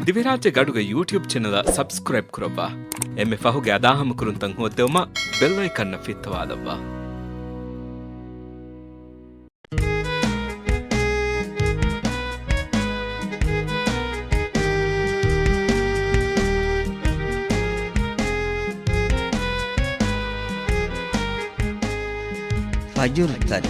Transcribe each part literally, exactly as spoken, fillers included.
ދިވެހިރާއްޖޭގެ އަޑުގެ ޔޫޓިއުބް ޗެނަލަށް ސަބްސްކްރައިބް ކުރައްވާ. އެންމެ ފަހުގެ އަދާހަމަކުރުންތައް ހޯއްދެވުމަށް ބެލް އައިކަންއަށް ފިއްތަވާލައްވާ. ފަޖުރު ތަރި.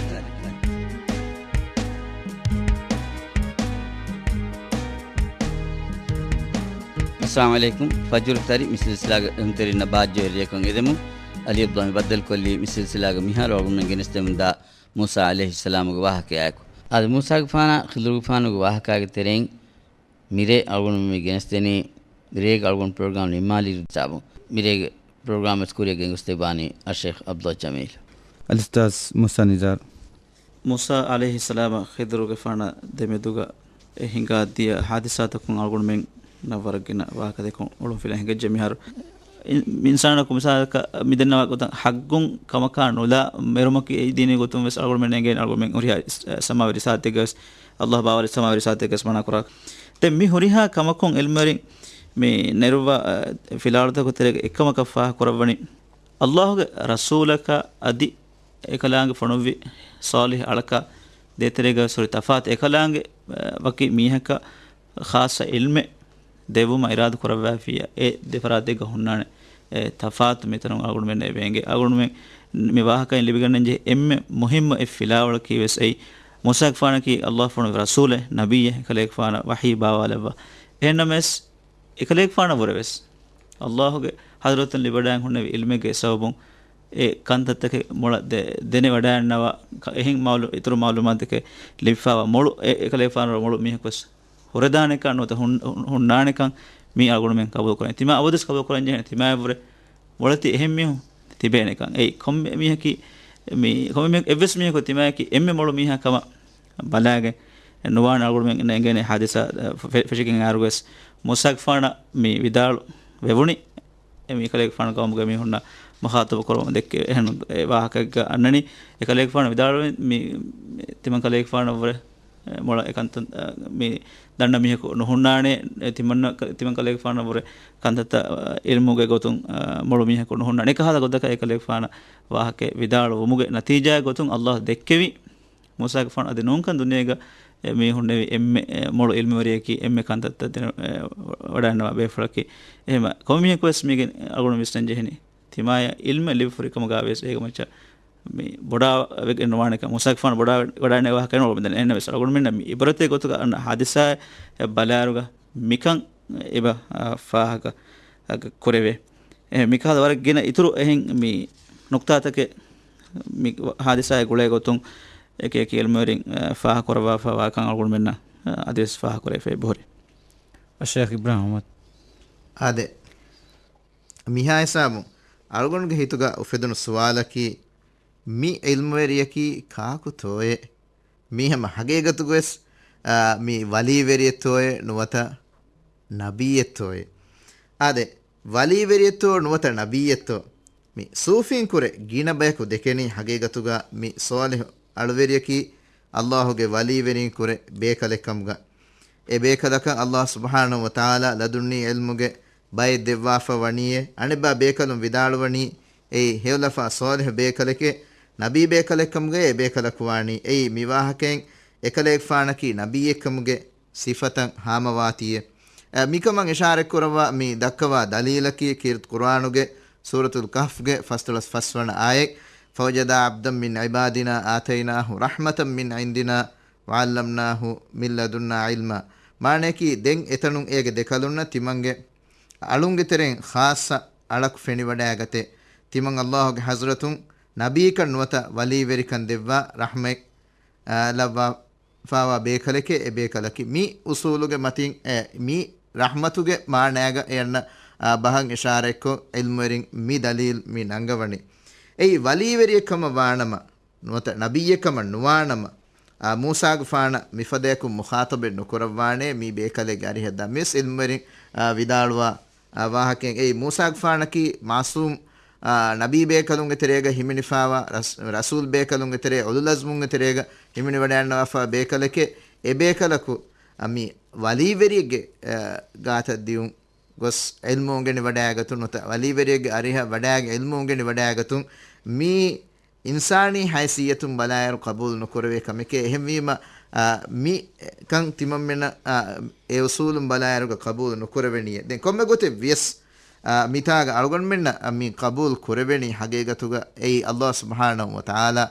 އައްސަލާމު ޢަލައިކުމް. ފަޖުރު ތަރި މި ސިލްސިލާގެ އެހުންތެރިންނަށް ބާއްޖަވެރި ލިޔެކޮށް އެދެމުން. އަލީ ޢަބްދުﷲ މި ބައްދަލުކޮށްލީ މި ސިލްސިލާގެ މިހާރު އަޅުގަނޑުމެން ގެނެސްދެމުންދާ މޫސާ ޢަލައިހިއްސަލާމުގެ ވާހަކަޔާއެކު. އާދެ، މޫސާގެފާނާ ޚިޟުރުގެފާނުގެ ވާހަކާގެ ތެރެއިން މިރޭ އަޅުގަނޑުމެން މި ގެނެސްދެނީ ރޭގަ އަޅުގަނޑު ޕްރޮގްރާމް ނިންމާލިއިރު ހިސާބުން. މިރޭގެ ޕްރޮގްރާމް ވެސް ކުރިއަށް ގެންގޮސްދެއްވާނީ އައްޝައިޚް ޢަބްދުﷲ ޖަމީލް. އަލްއުސްތާޛް މޫސާ ނިޒާރު. މޫސާ ޢަލައިހިއްސަލާމާ ޚިޟުރުގެފާނާ ދެމެދުގަ އެ ހިނގާ ދިޔަ ޙާދިސާތަކުން އަޅުގަނޑުމެންނަށް ވަރަށް ގިނަ ވާހަކަދެއްކުން އުޅުން ފިލަން ހިނގައްޖެ މިހާރު. އިން-، އިންސާނަކު މިސާލަކަށް މިދެންނެވި ގޮތަށް ޙައްޤުން ކަމަކާ ނުލާ މެރުމަކީ އެއީ ދީނީ ގޮތުން ވެސް އަޅުގަނޑުމެން އެނގޭނެ އަޅުގަނޑުމެން ހުރިހާ ސަމާވި ރިސާލަތެއްގަ ވެސް، ﷲ ބާވަރު ސަމާވި ރިސާލަތެއްގަ ވެސް މަނާ ކުރާ. ދެން މި ހުރިހާ ކަމަކުން ޢިލްމުވެރިން މި ނެރުއްވާ، އަ، ފިލާވަޅުތަކުގެ ތެރޭގަ އެއްކަމަކަށް ފާހަގަކުރައްވަނީ، ﷲގެ ރަސޫލަކާ އަދި އެކަލާނގެ ފޮނުއްވި ޞާލިޙު އަޅަކާ ދޭތެރޭގަ ވެސް ހުރި ތަފާތު. އެކަލާނގެ، އަ، ވަކި މީހަކަށް ޚާއްޞަ ޢިލްމެއް ދެއްވުމަށް އިރާދަ ކުރައްވާފިއްޔާ، އެ ދެ ފަރާތެއްގަ ހުންނާނެ، އެ، ތަފާތު މިތަނުން އަޅުގަނޑުމެންނަށް އެބަ އެނގޭ. އަޅުގަނޑުމެން މި ވާހަކައިން ލިބިގަންނަންޖެހޭ އެންމެ މުހިއްމު އެއް ފިލާވަޅަކީ ވެސް އެއީ، މޫސާގެފާނަކީ ﷲ ފޮނުވި ރަސޫލެއް، ނަބިއްޔެއް، އެކަލޭގެފާނަށް ވަޙީ ބާވާލައްވާ. އެހެންނަމަވެސް، އެކަލޭގެފާނަށްވުރެ ވެސް، ﷲގެ ޙަޟްރަތުން ލިބިވަޑައިގެން ހުންނެވި ޢިލްމެއްގެ ސަބަބުން އެ ކަންތައްތަކެއް މޮޅަށް ދެ-، ދެނެވަޑައިގަންނަވާ، ކަ-، އެހެން މައުލޫ-، އިތުރު މައުލޫމާތުތަކެއް ލިބިފައިވާ މޮޅު އެ-، އެކަލޭގެފާނަށްވުރެ މޮޅު މީހަކު ވެސް ހުރެދާނެކަން ނުވަތަ ހުން-، ހުން-، ހުންނާނެކަން މީ އަޅުގަނޑުމެން ޤަބޫލުކުރަން. ތިމާ އަބަދުވެސް ޤަބޫލުކުރަންޖެހޭނެ ތިމާއަށްވުރެ މޮޅެތި އެހެން މީހުން ތިބޭނެކަން. އެއީ ކޮންމެ މީހަކީ، މީ ކޮންމެ މީހަކު، އެއްވެސް މީހަކު ތިމާޔަކީ އެންމެ މޮޅު މީހާ ކަމަށް ބަލާގެން ނުވާނެ. އަޅުގަނޑުމެން އެނގޭނެ ޙާދިސާ، އަ، ފެ-، ފެށިގެން އައިއިރުވެސް މޫސާގެފާނަށް މި ވިދާޅު ވެވުނީ، އެ މި އެކަލޭގެފާނު ޤައުމުގެ މީހުންނާ މުޚާޠަބު ކުރަމުން ދެއްކެވި. އެހެން އެ ވާހަކައެއްގަ އަންނަނީ އެކަލޭގެފާނު ވިދާޅުވި މި، މި ތިމަން ކަލޭގެފާނަށްވުރެ އެ މޮޅަށް އެކަންތައް، އަ، މި ދަންނަ މީހަކު ނުހުންނާނެ، އެ ތިމަން، ތިމަން ކަލޭގެފާނަށްވުރެ ކަންތައްތައް، އަ، ޢިލްމުގެ ގޮތުން، އަ، މޮޅު މީހަކު ނުހުންނާނެ. އެކަހަލަ ގޮތަކަށް އެކަލޭގެފާނަށް ވާހަކަ ވިދާޅުވުމުގެ ނަތީޖާ ގޮތުން ﷲ ދެއްކެވި، މޫސާގެފާނު އަދި ނޫންކަން ދުނިޔޭގަ އެ މީހުންނެވި އެންމެ، އެ، މޮޅު ޢިލްމުވެރިޔަކީ އެންމެ ކަންތައްތައް ދެނެ-، އެ، ވަޑައިގަންނަވާ ބޭފުޅަކީ. އެހެން ކޮންމެ މީހަކު ވެސް މީގެން އަޅުގަނޑު ވިސްނަން ޖެހެނީ. ތިމާޔަށް ޢިލްމެއް ލިބިފަ ހުރި ކަމުގަ ވިޔަސް އޭގެ މައްޗަށް މި ބޮޑާވެގެން ނުވާނެކަން، މޫސާގެފާނު ބޮޑާވެ-، ވަޑައިގަންނަވާ ވާހަކައެއް ނޫން އަޅުގަނޑު މި ދަނީ. އެހެންނަމަވެސް އަޅުގަނޑުމެންނަށް މި ޢިބްރަތެއް ގޮތުގަ އަންނަ ޙާދިސާއެއް ބަލާއިރުގަ މިކަން އެބަ، އާ، ފާހަގަ، އާ، ކުރެވޭ. އެ، މިކަހަލަ ވަރަށް ގިނަ އިތުރު އެހެން މި ނުކްތާތަކެއް މި ޙާދިސާއާ ގުޅޭ ގޮތުން އެކި އެކި ޢިލްމުވެރިން، އާ، ފާހަގަ ކުރައްވާފަ ވާކަން އަޅުގަނޑުމެންނަށް، އާ، އަދިވެސް ފާހަގަ ކުރެވިފައި އެބަހުރި. އައްޝައިޚް އިބްރާހިމް އަޙްމަދު. އާދެ، މިހާ ހިސާބުން އަޅުގަނޑުގެ ހިތުގަ އުފެދުނު ސުވާލަކީ، މި ޢިލްމުވެރިޔަކީ ކާކުތޯއޭ؟ މީ ހަމަ ހަގީގަތުގަވެސް، އާ، މީ ވަލީވެރިއެއްތޯއޭ ނުވަތަ ނަބީއެއްތޯއޭ؟ އާދެ، ވަލީވެރިއެއްތޯ ނުވަތަ ނަބީއެއްތޯ؟ މި ސޫފީން ކުރެ ގިނަ ބަޔަކު ދެކެނީ ހަގީގަތުގަ މި ޞާލިޙު އަޅުވެރިޔަކީ ﷲގެ ވަލީވެރިން ކުރެ ބޭކަލެއްކަމުގަ. އެ ބޭކަލަކަށް ﷲ ސުބްޙާނަހޫ ވަތަޢާލާ ލަދުންނީ ޢިލްމުގެ ބައެއް ދެއްވާފަ ވަނީއޭ، އަނެއްބައި ބޭކަލުން ވިދާޅުވަނީ، އެއީ ހެޔޮލަފާ ޞާލިޙު ބޭކަލެކޭ، ނަބީ ބޭކަލެއްކަމުގައޭ އެ ބޭކަލަކު ވާނީ. އެއީ މި ވާހަކައިން އެކަލޭގެފާނަކީ ނަބީއެއްކަމުގެ ސިފަތައް ހާމަވާތީއޭ. އަ، މިކަމަށް އިޝާރަތްކުރައްވާ މި ދައްކަވާ ދަލީލަކީ ކީރިތި ޤުރުއާނުގެ ސޫރަތުލް ކަހްފްގެ ފަސްދޮޅަސް ފަސްވަނަ އާޔަތް، فوجدا عبدا من عبادنا آتيناه رحمة من عندنا وعلمناه من لدنا علما. މާނަޔަކީ، ދެން އެތަނުން އޭގެ ދެކަލުންނަށް ތިމަންގެ އަޅުންގެ ތެރެއިން ޚާއްޞަ އަޅަކު ފެނިވަޑައިގަތޭ. ތިމަން ﷲގެ ޙަޟްރަތުން ނަބީކަން ނުވަތަ ވަލީވެރިކަން ދެއްވާ ރަޙްމަތް، އަ، ލައްވާފައިވާ ބޭކަލެކޭ އެ ބޭކަލަކީ. މި އުޞޫލުގެ މަތިން، އެ، މި ރަޙްމަތުގެ މާނައިގަ އެ އަންނަ، އަ، ބަހަށް އިޝާރަތްކޮށް، ޢިލްމުވެރިން މި ދަލީލް މި ނަންގަވަނީ. އެއީ ވަލީވެރިއެއް ކަމަށް ވާނަމަ، ނުވަތަ ނަބިއްޔެއް ކަމަށް ނުވާނަމަ، އާ، މޫސާގެފާނަށް މިފަދަޔަކު މުޚާޠަބެއް ނުކުރައްވާނޭ މީ ބޭކަލެއްގެ އަރިހަށް ދާ. މިވެސް ޢިލްމުވެރިން، އާ، ވިދާޅުވާ، އާ، ވާހަކައެއް. އެއީ މޫސާގެފާނަކީ މަޢުޞޫމް، އާ، ނަބީ ބޭކަލުންގެ ތެރޭގަ ހިމެނިފާވާ، ރަސް-، ރަސޫލް ބޭކަލުންގެ ތެރޭ، އުލުލްޢަޒްމުންގެ ތެރޭގަ ހިމެނިވަޑައިގަންނަވާފާ ބޭކަލެކޭ. އެ ބޭކަލަކު، އަ، މި ވަލީވެރިއެއްގެ، އަ، ގާތަށް ދިޔުން ގޮސް ޢިލްމު އުނގެނި ވަޑައިގަތުން ނުވަތަ ވަލީވެރިއެއްގެ އަރިހަށް ވަޑައިގެން ޢިލްމު އުނގެނި ވަޑައިގަތުން މީ އިންސާނީ ހައިސިއްޔަތުން ބަލާއިރު ޤަބޫލު ނުކުރެވޭ ކަމެކޭ. އެހެންވީމަ، އާ، މި ކަން ތިމަންމެންނަށް، އާ، އެ އުސޫލުން ބަލާއިރުގަ ޤަބޫލު ނުކުރެވެނީއޭ. ދެން ކޮންމެ ގޮތެއް ވިޔަސް، އާ، މިތާގަ އަޅުގަނޑުމެންނަށް، އާ، މި ޤަބޫލު ކުރެވެނީ ހަގީގަތުގަ އެއީ ﷲ ސުބްޙާނަހޫ ވަތަޢާލާ،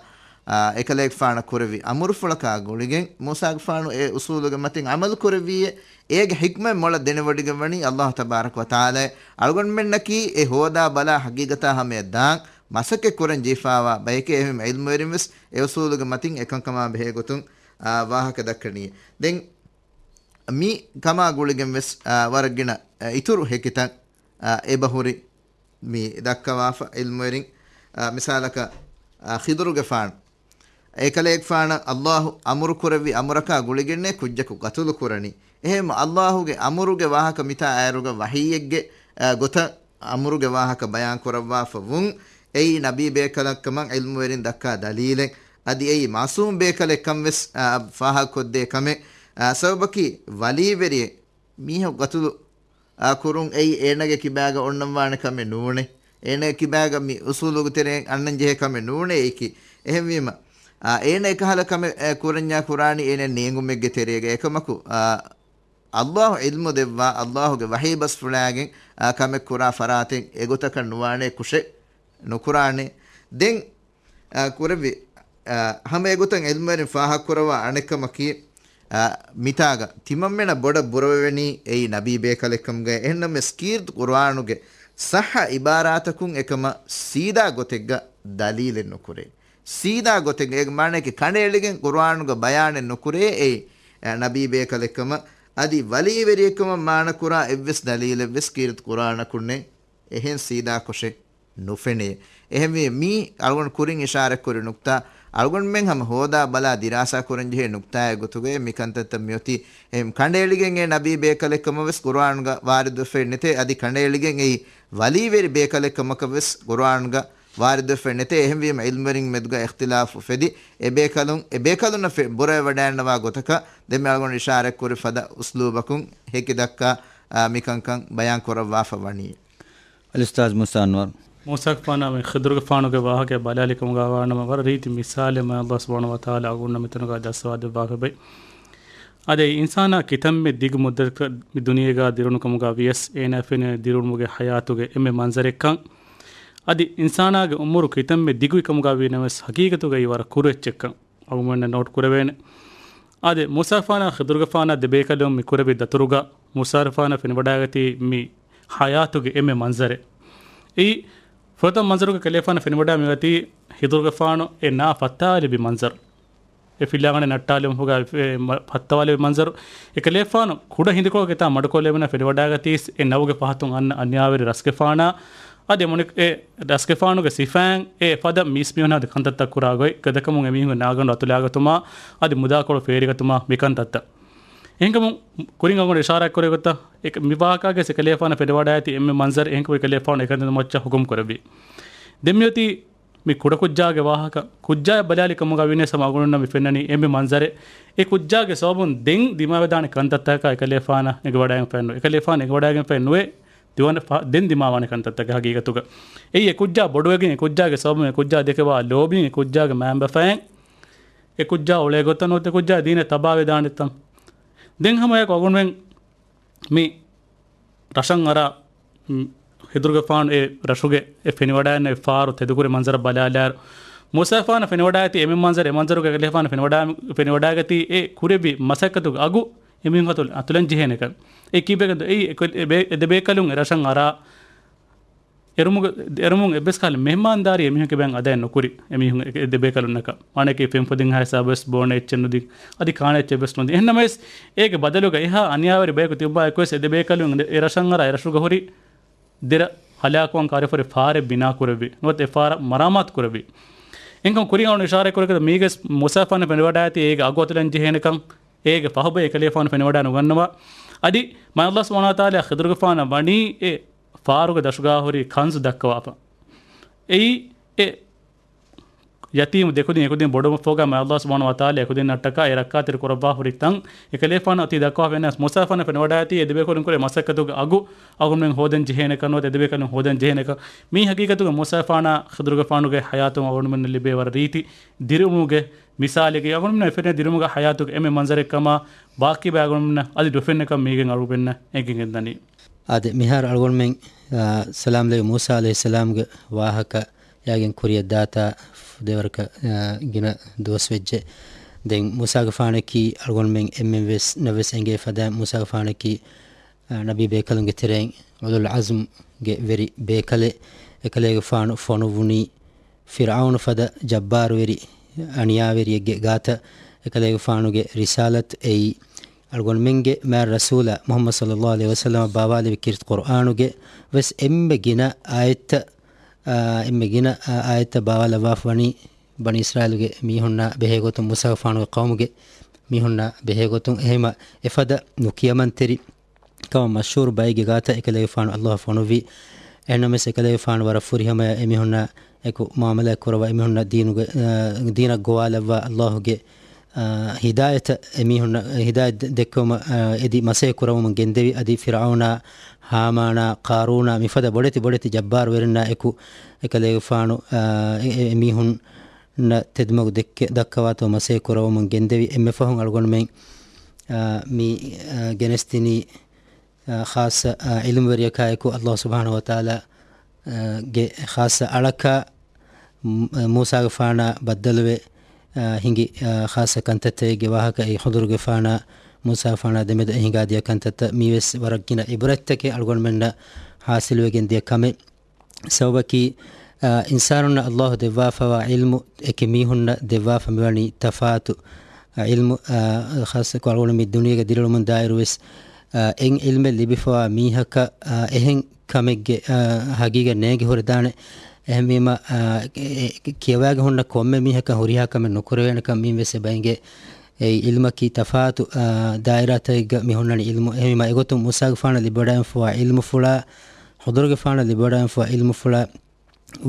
އާ، އެކަލޭގެފާނަށް ކުރެއްވި އަމުރުފުޅަކާ ގުޅިގެން މޫސާގެފާނު އެ އުސޫލުގެ މަތިން ޢަމަލު ކުރެއްވީއޭ. އޭގެ ޙިކްމަތް މޮޅަށް ދެނެވޮޑިގެން ވަނީ ﷲ ތަބާރަކަ ވަތަޢާލާ. އަޅުގަނޑުމެންނަކީ އެ ހޯދާ ބަލާ ހަގީގަތާ ހަމަޔަށް ދާން މަސައްކަތް ކުރަން ޖެހިފާވާ ބަޔެކޭ. އެހެން ޢިލްމުވެރިން ވެސް އެ އުސޫލުގެ މަތިން އެކަންކަމާ ބެހޭ ގޮތުން، އާ، ވާހަކަ ދައްކަނީ. ދެން މި ކަމާ ގުޅިގެން ވެސް، އާ، ވަރަށް ގިނަ، އާ، އިތުރު ހެކިތައް، އާ، އެބަހުރި މި ދައްކަވާފަ ޢިލްމުވެރިން، އާ، މިސާލަކަށް، އާ، ޚިޟުރުގެފާނު އެކަލޭގެފާނަށް ﷲ އަމުރު ކުރެއްވި އަމުރަކާ ގުޅިގެންނޭ ކުއްޖަކު ޤަތުލު ކުރަނީ. އެހެން ﷲ ގެ އަމުރުގެ ވާހަކަ މިތާ އައިރުގަ ވަޙީއެއްގެ، އާ، ގޮތަށް އަމުރުގެ ވާހަކަ ބަޔާން ކުރައްވާފަ ވުން އެއީ ނަބީ ބޭކަލެއްކަމަށް ޢިލްމުވެރިން ދައްކާ ދަލީލެއް. އަދި އެއީ މަޢުޞޫމް ބޭކަލެއްކަން ވެސް، އާ، ފާހަގަކޮށްދޭ ކަމެއް. އާ، ސަބަބަކީ ވަލީވެރިއެއް މީހަކު ޤަތުލު، އާ، ކުރުން އެއީ އޭނަގެ ކިބާގަ އޮންނަންވާނެ ކަމެއް ނޫނޭ. އޭނަގެ ކިބާގަ މި އުސޫލުގެ ތެރެއިން އަންނަން ޖެހޭ ކަމެއް ނޫނޭ އެއީކީ. އެހެންވީމަ، އާ، އޭނަ އެކަހަލަ ކަމެއް، އެ، ކުރަންޏާ ކުރާނީ އޭނަ ނޭނގުމެއްގެ ތެރޭގަ. އެކަމަކު، އާ، ﷲ ޢިލްމު ދެއްވާ، ﷲ ގެ ވަޙީ ބަސްފުޅާގެން، އާ، ކަމެއް ކުރާ ފަރާތެއް އެގޮތަކަށް ނުވާނޭ، ކުށެއް ނުކުރާނޭ. ދެން، އާ، ކުރެއްވި، އާ، ހަމަ އެގޮތަށް ޢިލްމުވެރިން ފާހަގަކުރައްވާ އަނެއްކަމަކީ، އާ، މިތާގަ ތިމަންމެނަށް ބޮޑަށް ބުރަވެވެނީ އެއީ ނަބީ ބޭކަލެއްކަމުގައި. އެހެންނަމަވެސް ކީރިތި ޤުރުއާނުގެ ޞައްޙަ ޢިބާރާތަކުން އެކަމަށް ސީދާ ގޮތެއްގަ ދަލީލެއް ނުކުރޭ. ސީދާ ގޮތެއްގަ، އޭގެ މާނައަކީ ކަނޑައެޅިގެން ޤުރުއާނުގަ ބަޔާނެއް ނުކުރޭ އެއީ، އާ، ނަބީ ބޭކަލެއްކަމަށް. އަދި ވަލީވެރިއެއްކަމަށް މާނަކުރާ އެއްވެސް ދަލީލެއްވެސް ކީރިތި ޤުރުއާނަކުންނެއް އެހެން ސީދާކޮށެއް ނުފެނޭ. އެހެންވީ، މީ އަޅުގަނޑު ކުރިން އިޝާރަތްކުރި ނުކްތާ، އަޅުގަނޑުމެން ހަމަ ހޯދާ ބަލާ ދިރާސާ ކުރަންޖެހޭ ނުކްތާއެއް ގޮތުގައި މިކަންތައްތައް މިއޮތީ. އެހެން ކަނޑައެޅިގެން އެ ނަބީ ބޭކަލެއްކަމަށް ވެސް ޤުރުއާނުގަ ވާރިދުވެފައެއް ނެތޭ. އަދި ކަނޑައެޅިގެން އެއީ ވަލީވެރި ބޭކަލެއްކަމަކަށް ވެސް ޤުރުއާނުގަ ވާރިދުވެފައެއް ނެތޭ. އެހެންވީމަ ޢިލްމުވެރިން މެދުގަ އިޚްތިލާފު އުފެދި، އެ ބޭކަލުން، އެ ބޭކަލުންނަށް ފެ-، ބުރަވެވަޑައިންނަވާ ގޮތަކަށް ދެންމެ އަޅުގަނޑު އިޝާރަތްކުރި ފަދަ އުސްލޫބަކުން ހެކި ދައްކާ، އާ، މިކަންކަން ބަޔާން ކުރައްވާފަ ވަނީ. އަލްއުސްތާޛް މޫސާ އަންވަރު. މޫސާގެފާނާ މި ޚިޟުރުގެފާނުގެ ވާހަކަ ބަލާލި ކަމުގަ ވާނަމަ، ވަރަށް ރީތި މިސާލެއް މާތް ﷲ ސުބްޙާނަހޫ ވަތަޢާލާ އަޅުގަނޑުމެންނަށް މިތަނުގަ ދަސްވާ ދެއްވާފައި. އަދި އިންސާނާ ކިތަންމެ ދިގު މުއްދަތަކަށް މި ދުނިޔޭގަ ދިރުނު ކަމުގަ ވިޔަސް، އޭނާ ފެނޭ ދިރުނުމުގެ ޙަޔާތުގެ އެންމެ މަންޒަރެއްކަން. އަދި އިންސާނާގެ އުމުރު ކިތަންމެ ދިގުވި ކަމުގަ ވީނަމަވެސް، ޙަޤީޤަތުގައި ވަރަށް ކުރު އެއްޗެއްކަން އަޅުގަނޑުމެންނަށް ނޯޓް ކުރެވޭނެ. އާދެ، މޫސާފާނާ ޚިޟުރުގެފާނާ ދެބޭކަލުން މި ކުރެއްވި ދަތުރުގަ މޫސާފާނާ ފެނިވަޑައިގަތީ މި ޙަޔާތުގެ އެންމެ މަންޒަރެއް. އެއީ، ފުރަތަމަ މަންޒަރުގަ ކަލޭފާނާ ފެނިވަޑައި މިއޮތީ ޚިޟުރުގެފާނު އެ ނާ ފައްތާލެއްވި މަންޒަރު. އެ ފިލާގަނޑެއް ނައްޓާލުމުގަ އެ މަ-، ފައްތާލެއްވި މަންޒަރު. އެ ކަލޭފާނު ކުޑަ ހިނދުކޮޅަކަށް އެތާ މަޑުކޮށްލެވުނަ ފެނިވަޑައިގަތީސް އެ ނަވުގެ ފަހަތުން އަންނަ އަނިޔާވެރި ރަސްގެފާނާ އަދި މުނި-، އެ ރަސްގެފާނުގެ ސިފައިން އެ ފަދަ މީސްމީހުން އަދި ކަންތައްތައް ކުރާ ގޮތް، ގަދަކަމުން އެމީހުންގެ ނާގަނޑު އަތުލާގަތުމާ، އަދި މުދާކޮޅު ފޭރިގަތުމާ މިކަންތައްތައް. އެހެންކަމުން ކުރިން އަޅުގަނޑު އިޝާރާތް ކުރެއްވި ގޮތަށް، އެ މި ވާހަކާގެ އެކަލޭފާނަށް ފެނިވަޑައިގަތީ އެންމެ މަންޒަރު އެހެންކަމުން އެކަލޭފާނު އެކަންތައް މައްޗަށް ހުކުމް ކުރެއްވި. ދެން މިއޮތީ މި ކުޑަކުއްޖާގެ ވާހަކަ، ކުއްޖާއަށް ބަލާލި ކަމުގަ ވިނެސް ހަމަ އަޅުގަނޑުމެންނަށް މި ފެންނަނީ އެންމެ މަންޒަރެއް. އެ ކުއްޖާގެ ސަބަބުން ދެން ދިމާވެދާނެ ކަންތައްތަކަކާ އެކަލޭފާނަށް އެނގިވަޑައިގެންފައެއް ނުވޭ. އެކަލޭފާނަށް އެނގިވަޑައިގެންފައެއް ނުވޭ. ދިވަނަ ފަ-، ދެން ދިމާވާނެ ކަންތައްތަކެއް ހަގީގަތުގަ. އެއީ އެ ކުއްޖާ ބޮޑުވެގެން، އެ ކުއްޖާގެ ސަބަބުން އެ ކުއްޖާ ދެކެވާ ލޯބިން، އެ ކުއްޖާގެ މައިންބަފައިން، އެ ކުއްޖާ އުޅޭ ގޮތަށް ނުވަތަ އެ ކުއްޖާ ދީނަށް ތަބާވެދާނެތަން. ދެން ހަމައެކު އަޅުގަނޑުމެން މި ރަށަށް އަރާ، މް، ޚިޟުރުގެފާނު އެ ރަށުގެ އެ ފެނިވަޑައިގެންނެވި ފާރު ތެދުކުރި މަންޒަރަށް ބަލާލާއިރު، މޫސާފާނަށް ފެނިވަޑައިގަތީ އެންމެ މަންޒަރު، އެ މަންޒަރުގައި އެކަލޭފާނު ފެނިވަޑައި-، ފެނިވަޑައިގަތީ އެ ކުރެއްވި މަސައްކަތުގެ އަގު އެމީހުން އަތު-، އަތުލަން ޖެހޭނެކަން. އެ ކީއްވެގެން އެއީ އެ ކު-، އެ ބޭ-، އެ ދެބޭކަލުން އެ ރަށަށް އަރާ އެރުމުގެ-، އެރުމުން އެއްވެސް ކަހަލަ މެހްމާންދާރީ އެމީހުން ކިބައިން އަދައެއް ނުކުރި އެމީހުން އެ-، އެ ދެބޭކަލުންނަކަށް. މާނައަކީ ފެންފޮދިން ހާ ހިސާބުވެސް ބޯނެ އެއްޗެއް ނުދިން، އަދި ކާނެ އެއްޗެއްވެސް ނުދިން. އެހެންނަމަވެސް، އޭގެ ބަދަލުގަ އެހާ އަނިޔާވެރި ބަޔަކު ތިއްބާ އެކުވެސް އެ ދެބޭކަލުން އެ ރަށަށް އަރާ އެ ރަށުގަ ހުރި ދެރަ ހަލާކުވާން ކާރިފަރި ފާރެއް ބިނާ ކުރެއްވި ނުވަތަ އެ ފާރަށް މަރާމާތު ކުރެއްވި. އެންކަން ކުރިން އަޅުން އިޝާރާތް ކުރެއްވި މީގެ މޫސާފާނަށް ފެނިވަޑައިގަތީ އޭގެ އަގު އަތުލަން ޖެހޭނެކަން، އޭގެ ފަހުބައި އެކަލޭފާނު ފެނިވަޑައި ނުގަންނަވާ. އަދި މާތް ﷲ ސުބްޙާނަހޫ ވަތަޢާލާ ޚިޟުރުގެފާނަށް ވަނީ އެ ފާރުގެ ދަށުގަ ހުރި ކަންޒު ދައްކަވާފަ. އެއީ އެ ޔަތީމު ދެކުދިން އެކުދިން ބޮޑުވުމަށްފަހުގަ މާތް ﷲ ސުބްޙާނަހޫ ވަތަޢާލާ އެކުދިންނަށްޓަކާ އެ ރައްކާތެރި ކުރައްވާފަ ހުރި ތަން އެކަލޭގެފާނު އޮތީ ދައްކަވާފަ އިންނަސް މޫސާފާނަށް ފެނިވަޑައިގަތީ އެ ދެބޭކަލުން ކުރެ މަސައްކަތުގެ އަގު އަޅުގަނޑުމެން ހޯދަން ޖެހޭނެކަން ނުވަތަ އެ ދެބޭކަލުން ހޯދަން ޖެހޭނެކަން. މި ހަގީގަތުގަ މޫސާފާނާ ޚިޟުރުގެފާނުގެ ޙަޔާތުން އަޅުގަނޑުމެންނަށް ލިބޭ ވަރަށް ރީތި ދިރިއުޅުމުގެ މިސާލެއް. އަޅުގަނޑުމެންނަށް ފެނޭ ދިރިއުޅުމުގެ ޙަޔާތުގެ އެންމެ މަންޒަރެއްކަމާ ބާކީ ބައި އަޅުގަނޑުމެންނަށް އަދި ނުފެންނަކަން މީގެން އަޅުގަނޑުމެންނަށް އެނގިގެން ދަނީ. އާދެ، މިހާރު އަޅުގަނޑުމެން، އާ، ސަލާމް ލެވި މޫސާ ޢަލައިހިއްސަލާމްގެ ވާހަކަ ޔާގެން ކުރިއަށް ދާތާ ދެވަރަކަށް، އާ، ގިނަ ދުވަސް ވެއްޖެ. ދެން މޫސާގެފާނަކީ އަޅުގަނޑުމެން އެންމެން ވެސް ނަވެސް އެނގޭ ފަދަ މޫސާގެފާނަކީ، އާ، ނަބީ ބޭކަލުންގެ ތެރެއިން އުލުލް ޢަޒްމްގެ ވެރި ބޭކަލެއް. އެކަލޭގެފާނު ފޮނުއްވުނީ ފިރްޢައުނު ފަދަ ޖައްބާރުވެރި އަނިޔާވެރިއެއްގެ ގާތަށް. އެކަލޭގެފާނުގެ ރިސާލަތު އެއީ އަޅުގަނޑުމެންގެ މާތް ރަސޫލާ މުޙައްމަދު ޞައްލައްލާހު ޢަލައިހި ވަސައްލަމަށް ބާވާލެވި ކީރިތި ޤުރްއާނުގެ ވެސް އެންމެ ގިނަ އާޔަތްތައް، އާ، އެންމެ ގިނަ، އާ، އާޔަތްތައް ބާވާލައްވާފަ ވަނީ ބަނީ އިސްރާއީލުގެ މީހުންނާ ބެހޭގޮތުން، މޫސާގެފާނުގެ ޤައުމުގެ މީހުންނާ ބެހޭގޮތުން. އެހެންވީމަ އެފަދަ ނުކިޔަމަންތެރި ކަމަށް މަޝްހޫރު ބައެއްގެ ގާތަށް އެކަލޭގެފާނު ﷲ ފޮނުއްވި. އެހެންނަމަވެސް އެކަލޭގެފާނު ވަރަށް ފުރިހަމަޔަށް އެމީހުންނާ އެކު މުޢާމަލާތް ކުރައްވާ، އެމީހުންނަށް ދީނުގެ، އާ، ދީނަށް ގޮވާލައްވާ ﷲގެ، އާ، ހިދާޔަތަށް އެމީހުންނަށް، ހިދާޔަތް ދެއްކެވުމަށް، އާ، އެދި މަސައްކަތް ކުރައްވަމުން ގެންދެވި. އަދި ފިރްޢައުނާ، ހާމާނާ، ޤާރޫނާ މިފަދަ ބޮޑެތި ބޮޑެތި ޖައްބާރުވެރިންނާ އެކު އެކަލޭގެފާނު، އާ، އެ، އެ، އެމީހުން ނަށް ތެދުމަގު ދެއްކެ، ދައްކަވާތޯ މަސައްކަތް ކުރައްވަމުން ގެންދެވި. އެންމެ ފަހުން އަޅުގަނޑުމެން، އާ، މި، އާ، ގެނެސްދިނީ، އާ، ޚާއްޞަ، އާ، ޢިލްމުވެރިޔަކާއެކު ﷲ ސުބްޙާނަހޫ ވަތަޢާލާ، އާ، ގެ ޚާއްޞަ އަޅަކާ، މު-، މޫސާގެފާނާ ބައްދަލުވެ، އާ، ހިނގި، އާ، ޚާއްޞަ ކަންތައްތައްގެ ވާހަކަ އެއީ ޚުޟުރުގެފާނާ މޫސާގެފާނާ ދެމެދު އެ ހިނގާދިޔަ ކަންތައްތައް. މީވެސް ވަރަށް ގިނަ ޢިބްރަތްތަކެއް އަޅުގަނޑުމެންނަށް ޙާޞިލުވެގެން ދިޔަ ކަމެއް. ސަބަބަކީ، އާ، އިންސާނުންނަށް ﷲ ދެއްވާފަވާ ޢިލްމު އެކި މީހުންނަށް ދެއްވާފަ މިވަނީ ތަފާތު، އާ، ޢިލްމު، އާ، ޚާއްޞަކޮށް އަޅުގަނޑު މި ދުނިޔޭގަ ދިރިއުޅުމުން ދާއިރުވެސް، އާ، އެއް ޢިލްމެއް ލިބިފަވާ މީހަކަށް، އާ، އެހެން ކަމެއްގެ، އާ، ހަގީގަތް ނޭނގި ހުރެދާނެ. އެހެންވީމަ، އާ، އެ، އެ، ކިޔަވާގެ ހުންނަ ކޮންމެ މީހަކަށް ހުރިހާ ކަމެއް ނުކުރެވޭނެކަން މިން ވެސް އެބަ އެނގޭ. އެއީ ޢިލްމަކީ ތަފާތު، އާ، ދާއިރާތަކެއްގަ މި ހުންނަނީ ޢިލްމު. އެހެންވީމަ އެގޮތުން މޫސާގެފާނަށް ލިބިވަޑައިގެންފަވާ ޢިލްމުފުޅާ، ޚުޟުރުގެފާނަށް ލިބިވަޑައިގެންފަވާ ޢިލްމުފުޅާ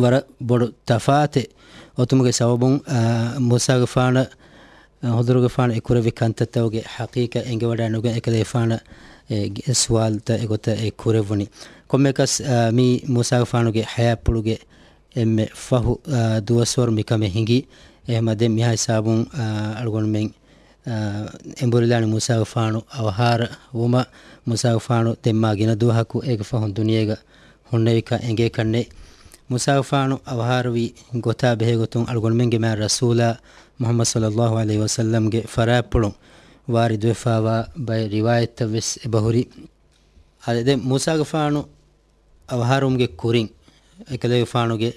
ވަރަށް ބޮޑު ތަފާތެއް އޮތުމުގެ ސަބަބުން، އާ، މޫސާގެފާނަށް، އާ، ޚުޟުރުގެފާނު އެ ކުރެއްވި ކަންތައްތަކުގެ ޙަޤީޤަތް އެނގިވަޑައިނުގެން އެކަލޭގެފާނަށް އެ ގެ-، ސުވާލުތައް އެގޮތަށް އެ ކުރެއްވުނީ. ކޮންމެއަކަސް، އާ، މީ މޫސާގެފާނުގެ ޙަޔާތްޕުޅުގެ އެންމެ ފަހު، އާ، ދުވަސްވަރު މިކަމެއް ހިނގި. އެހެންމަ ދެން މިހާ ހިސާބުން، އާ، އަޅުގަނޑުމެން، އާ، އެނބުރިލާނީ މޫސާގެފާނު އަވަހާރަ ވުމަށް. މޫސާގެފާނު ދެންމާ ގިނަ ދުވަހަކު އޭގެ ފަހުން ދުނިޔޭގަ ހުންނެވިކަން އެނގޭކަށްނެތް. މޫސާގެފާނު އަވަހާރަވި ގޮތާ ބެހޭގޮތުން އަޅުގަނޑުމެންގެ މާތް ރަސޫލާ މުޙައްމަދު ޞައްލައްލާހު ޢަލައިހި ވަސައްލަމްގެ ފަރާތްޕުޅުން ވާރިދުވެފާވާ ބައެއް ރިވާޔަތްތައް ވެސް އެބަހުރި. އަދި ދެން މޫސާގެފާނު އަވަހާރަވުމުގެ ކުރިން، އެކަލޭގެފާނުގެ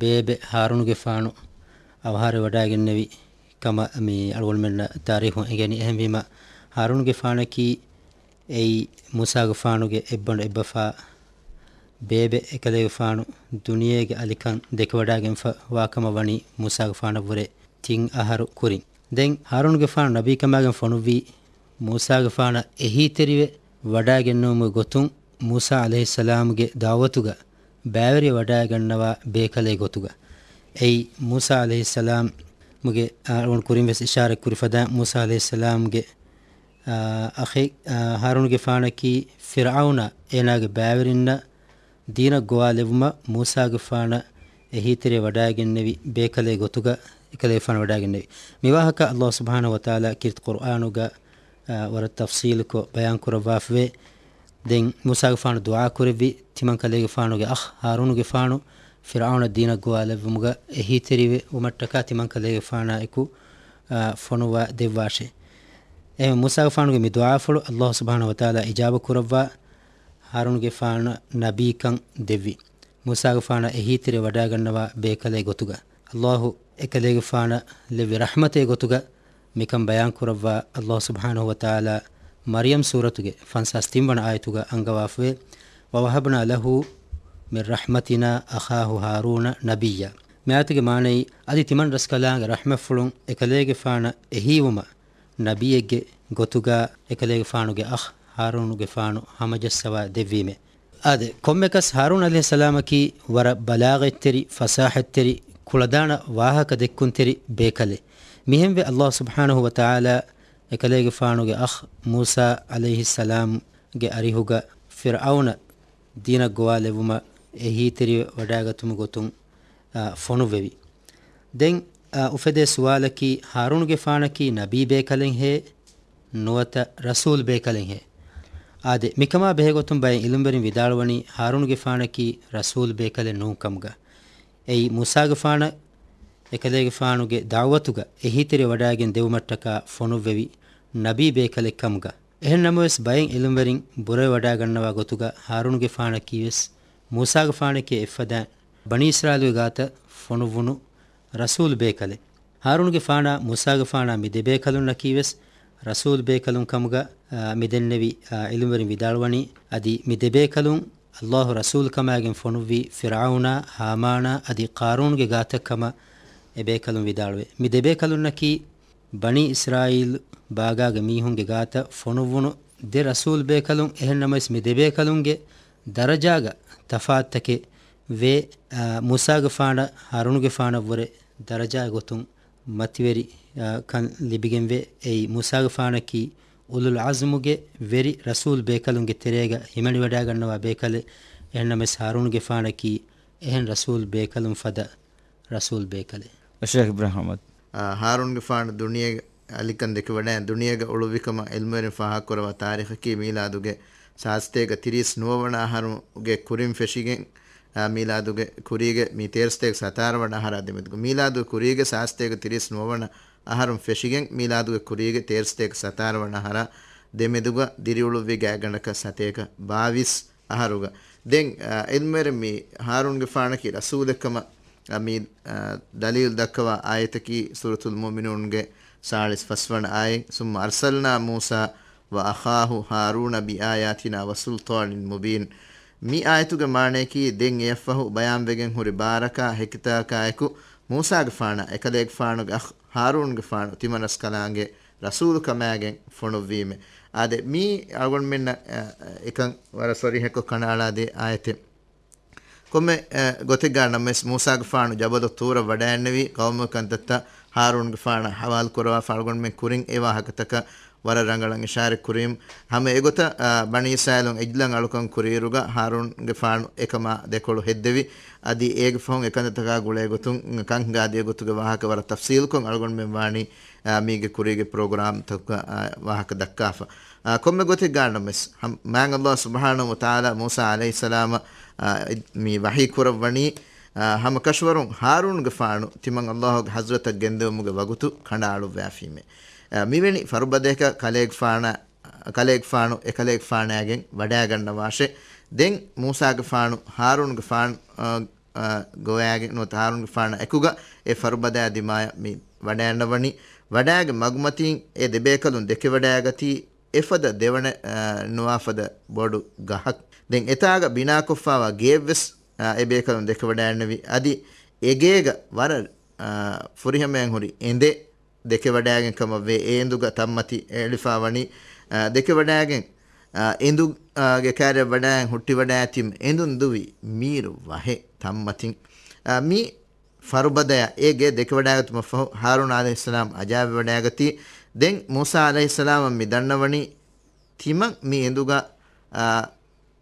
ބޭބެ ހާރޫނުގެފާނު އަވަހާރަވެވަޑައިގެންނެވި ކަމަށް މި އަޅުގަނޑުމެންނަށް ތާރީޚުން އެނގެނީ. އެހެންވީމަ، ހާރޫނުގެފާނަކީ އެއީ މޫސާގެފާނުގެ އެއްބަނޑު އެއްބަފާ ބޭބެ. އެކަލޭގެފާނު ދުނިޔޭގެ އަލިކަން ދެކެވަޑައިގެންފަ ވާކަމަށް ވަނީ މޫސާގެފާނަށްވުރެ ތިން އަހަރު ކުރިން. ދެން ހާރޫނުގެފާނު ނަބީކަމާގެން ފޮނުއްވީ މޫސާގެފާނަށް އެހީތެރިވެ ވަޑައިގެންނެވުމުގެ ގޮތުން، މޫސާ ޢަލައިހިއްސަލާމުގެ ދަޢުވަތުގަ ބައިވެރިވެ ވަޑައިގަންނަވާ ބޭކަލެއް ގޮތުގަ. އެއީ މޫސާ ޢަލައިހިއްސަލާމުގެ، އަޅުގަނޑު ކުރިން ވެސް އިޝާރަތް ކުރި ފަދައިން، މޫސާ ޢަލައިހިއްސަލާމުގެ، އާ، އަޚެއް، އާ، ހާރޫނުގެފާނަކީ ފިރްޢައުނާ އޭނާގެ ބައިވެރިންނަށް ދީނަށް ގޮވާލެއްވުމަށް މޫސާގެފާނަށް އެހީތެރިވެ ވަޑައިގެންނެވި ބޭކަލެއް ގޮތުގަ އެކަލޭގެފާނު ވަޑައިގެންނެވި. މިވާހަކަ ﷲ ސުބްޙާނަހޫ ވަތަޢާލާ ކީރިތި ޤުރްއާނުގަ، އާ، ވަރަށް ތަފްޞީލުކޮށް ބަޔާން ކުރައްވާފަވޭ. ދެން މޫސާގެފާނު ދުޢާ ކުރެއްވި، ތިމަން ކަލޭގެފާނުގެ އަޚް ހާރޫނުގެފާނު ފިރްޢައުނަށް ދީނަށް ގޮވާލެއްވުމުގަ އެހީތެރިވެ ވުމަށްޓަކާ ތިމަން ކަލޭގެފާނާ އެކު، އާ، ފޮނުވާ ދެއްވާށޭ. އެހެން މޫސާގެފާނުގެ މި ދުޢާފުޅު ﷲ ސުބްޙާނަހޫ ވަތަޢާލާ އިޖާބަ ކުރައްވާ، ހާރޫނުގެފާނަށް ނަބީކަން ދެއްވި. މޫސާގެފާނަށް އެހީތެރިވެ ވަޑައިގަންނަވާ ބޭކަލެއް ގޮތުގަ. ﷲ އެކަލޭގެފާނަށް ލެއްވި ރަޙްމަތެއް ގޮތުގަ މިކަން ބަޔާން ކުރައްވާ، ﷲ ސުބްޙާނަހޫ ވަތަޢާލާ މަރްޔަމް ސޫރަތުގެ ފަންސާސް ތިން ވަނަ އާޔަތުގަ އަންގަވާފަވޭ، وَوَهَبْنَا لَهُ مِنْ رَحْمَتِنَا أَخَاهُ هَارُونَ نَبِيًّا. މި އާޔަތުގެ މާނައީ، އަދި ތިމަން ރަސްކަލާނގެ ރަޙްމަތްފުޅުން އެކަލޭގެފާނަށް އެހީވުމަށް ނަބިއްޔެއްގެ ގޮތުގަ އެކަލޭގެފާނުގެ އަޚް ހާރޫނުގެފާނު ހަމަޖައްސަވާ ދެއްވީމޭ. އާދެ، ކޮންމެކަސް ހާރޫން ޢަލައިހިއްސަލާމަކީ ވަރަށް ބަލާޣަތްތެރި، ފަސާޙަތްތެރި، ކުޅަދާނަ ވާހަކަ ދެއްކުންތެރި ބޭކަލެއް. މިހެންވެ، ﷲ ސުބްޙާނަހޫ ވަތަޢާލާ އެކަލޭގެފާނުގެ އަޚް މޫސާ ޢަލައިހިއްސަލާމްގެ އަރިހުގަ ފިރްޢައުނަށް ދީނަށް ގޮވާލެއްވުމަށް އެހީތެރިވެ ވަޑާގަތުމުގެ ގޮތުން، އާ، ފޮނުއްވެވި. ދެން، އާ، އުފެދޭ ސުވާލަކީ، ހާރޫނުގެފާނަކީ ނަބީ ބޭކަލެއްހޭ، ނުވަތަ ރަސޫލް ބޭކަލެއްހޭ؟ އާދެ، މިކަމާ ބެހޭގޮތުން ބައެއް ޢިލްމުވެރިން ވިދާޅުވަނީ، ހާރޫނުގެފާނަކީ ރަސޫލް ބޭކަލެއް ނޫން ކަމުގަ. އެއީ، މޫސާގެފާނަށް އެކަލޭގެފާނުގެ ދަޢުވަތުގަ އެހީތެރިވެވަޑާގެން ދެވުމަށްޓަކާ ފޮނުއްވެވި ނަބީ ބޭކަލެއް ކަމުގަ. އެހެން ނަމަވެސް، ބައެއް ޢިލްމުވެރިން ބުރަވެވަޑާގަންނަވާ ގޮތުގަ، ހާރޫނުގެފާނަކީވެސް މޫސާގެފާނަކީ އެއްފަދައިން ބަނީ އިސްރާއީލުގެ ގާތަށް ފޮނުއްވުނު ރަސޫލް ބޭކަލެއް. ހާރޫނުގެފާނާ މޫސާގެފާނާ މި ދެބޭކަލުންނަކީވެސް ރަސޫލް ބޭކަލުން ކަމުގަ، އާ، މި ދެންނެވި، އާ، ޢިލްމުވެރިން ވިދާޅުވަނީ، އަދި މި ދެބޭކަލުން ﷲ ރަސޫލް ކަމާގެން ފޮނުއްވީ ފިރްޢައުނާ، ހާމާނާ އަދި ޤާރޫނުގެ ގާތަށް ކަމަށް އެބޭކަލުން ވިދާޅުވޭ. މި ދެބޭކަލުންނަކީ ބަނީ އިސްރާއީލް ބާގާގެ މީހުންގެ ގާތަށް ފޮނުއްވުނު ދެ ރަސޫލް ބޭކަލުން. އެހެން ނަމަވެސް، މި ދެބޭކަލުންގެ ދަރަޖާގަ ތަފާތުތަކެއް ވޭ. އާ، މޫސާގެފާނަށް ހާރޫނުގެފާނަށްވުރެ ދަރަޖާ ގޮތުން މަތިވެރި، އާ، ކަން ލިބިގެންވޭ. އެއީ، މޫސާގެފާނަކީ އުލުލް ޢަޒްމުގެ ވެރި ރަސޫލް ބޭކަލުންގެ ތެރޭގަ ހިމަނިވަޑާގަންނަވާ ބޭކަލެއް. އެހެންނަމަވެސް، ހާރޫނުގެފާނަކީ އެހެން ރަސޫލް ބޭކަލުން ފަދަ ރަސޫލް ބޭކަލެއް. ޝޭޚް އިބްރާހިމް އަޙްމަދު. އާ، ހާރޫންގެފާނު ދުނިޔޭގެ އަލިކަން ދެކެވަޑައި ދުނިޔޭގަ އުޅުއްވިކަމަށް ޢިލްމުވެރިން ފާހަގަކުރައްވާ ތާރީޚަކީ މީލާދުގެ ސާދަ ސަތޭކަ ތިރީސް ނުވަ ވަނަ އަހަރުގެ ކުރިން ފެށިގެން، އާ، މީލާދުގެ ކުރީގެ މި ތޭރަ ސަތޭކަ ސަތާރަ ވަނަ އަހަރާ ދެމެދުގަ، މީލާދުގެ ކުރީގެ ސާދަ ސަތޭކަ ތިރީސް ނުވަ ވަނަ އަހަރުން ފެށިގެން، މީލާދުގެ ކުރީގެ ތޭރަ ސަތޭކަ ސަތާރަ ވަނަ އަހަރާ ދެމެދުގަ ދިރިއުޅުއްވި ގާތްގަނޑަކަށް ސަތޭކަ ބާވީސް އަހަރުގަ. ދެން، އާ، ޢިލްމުވެރިން މި ހާރޫންގެފާނަކީ ރަސޫލެއްކަމަށް، އާ، މި، އާ، ދަލީލު ދައްކަވާ އާޔަތަކީ ސޫރަތުލް މުއުމިނޫންގެ ސާޅީސް ފަސްވަނަ އާޔަތް، ثُمَّ أَرْسَلْنَا مُوسَىٰ وَأَخَاهُ هَارُونَ بِآيَاتِنَا وَسُلْطَانٍ مُبِينٍ. މި އާޔަތުގެ މާނަޔަކީ، ދެން އެއަށްފަހު ބަޔާންވެގެން ހުރި ބާރަކާ ހެކިތަކާއެކު، މޫސާގެފާނަށް އެކަލޭގެފާނުގެ އަޚް ހާރޫންގެފާނު ތިމަންރަސްކަލާނގެ ރަސޫލުކަމާގެން ފޮނުއްވީމެ. އާދެ، މީ އަޅުގަނޑުމެންނަށް، އަ، އެކަން ވަރަށް ޞަރީޙަކޮށް ކަނޑައަޅާދޭ އާޔަތެއް. ކޮންމެ، އަ، ގޮތެއްގާ ނަމަވެސް، މޫސާގެފާނު ޖަބަލު ޠޫރަށް ވަޑައިންނެވި ޤައުމުގެ ކަންތައްތައް ހާރޫންގެފާނަށް ޙަވާލު ކުރަވާފަ، އަޅުގަނޑުމެން ކުރިން އެ ވާހަކަތަކަށް ވަރަށް ރަނގަޅަށް އިޝާރަތް ކުރީމު. ހަމަ އެގޮތަށް، އަ، ބަނީ އިސްރާއީލުން އިޖްލަން އަޅުކަން ކުރިއިރުގަ ހާރޫންގެފާނު އެކަމާ ދެކޮޅު ހެއްދެވި. އަދި އޭގެ ފަހުން އެކަންތައްތަކާ ގުޅޭ ގޮތުން ކަން ހިނގާދޭ ގޮތުގެ ވާހަކަ ވަރަށް ތަފްސީލުކޮށް އަޅުގަނޑުމެން ވާނީ، އާ، މީގެ ކުރީގެ ޕްރޮގްރާމްތަކުގަ، އާ، ވާހަކަ ދައްކާފަ. އާ، ކޮންމެ ގޮތެއްގާ ނަމަވެސް، ހަމަ-، މާތް ﷲ ސުބްޙާނަހޫ ވަތަޢާލާ މޫސާ ޢަލައިހިއްސަލާމަށް، އާ، މި ވަޙީ ކުރައްވަނީ، އާ، ހަމަކަށަވަރުން ހާރޫންގެފާނު ތިމަން ﷲގެ ޙަޟްރަތަށް ގެންދެވުމުގެ ވަގުތު ކަނޑައަޅުއްވާފީމޭ. އާ، މިވެނި ފަރުބަދަޔަކަށް ކަލޭގެފާނާ، ކަލޭގެފާނު އެކަލޭގެފާނާގެން ވަޑައިގަންނަވާށޭ. ދެން މޫސާގެފާނު ހާރޫންގެފާނު، އާ، އާ، ގޮވައިގެން ނުވަތަ ހާރޫންގެފާނާ އެކުގަ އެ ފަރުބަދަޔާ ދިމާޔަށް މި ވަޑައިގަންނަވަނީ. ވަޑައިގެން މަގުމަތީން އެ ދެބޭކަލުން ދެކެވަޑައިގަތީ އެފަދަ ދެވަނަ، އާ، ނުވާ ފަދަ ބޮޑު ގަހަކަށް. ދެން އެތާގަ ބިނާކޮށްފާވާ ގެޔެއްވެސް، އާ، އެ ބޭކަލުން ދެކެވަޑައިގެންނެވި. އަދި އެ ގޭގަ ވަރަށް، އާ، ފުރިހަމަޔަށް ހުރި އެނދެއް ދެކެވަޑައިގެން ކަމަށްވޭ. އެ އެނދުގަ ތައްމަތި އެޅިފާވަނީ، އާ، ދެކެވަޑައިގެން، އާ، އެނދު، އާ، ގެ ކާރިއަށް ވަޑައިގެން ހުއްޓިވަޑައިގަތީމު އެނދުން ދުވި މީރު ވަހެއް ތައްމަތިން. އާ، މި ފަރުބަދަޔަށް އެ ގެ ދެކެވަޑައިގަތުމަށްފަހު ހާރޫން ޢަލައިހިއްސަލާމް އަޖައިބެވަޑައިގަތީ. ދެން މޫސާ ޢަލައިހިއްސަލާމަށް މި ދަންނަވަނީ ތިމަން މި އެނދުގަ، އާ،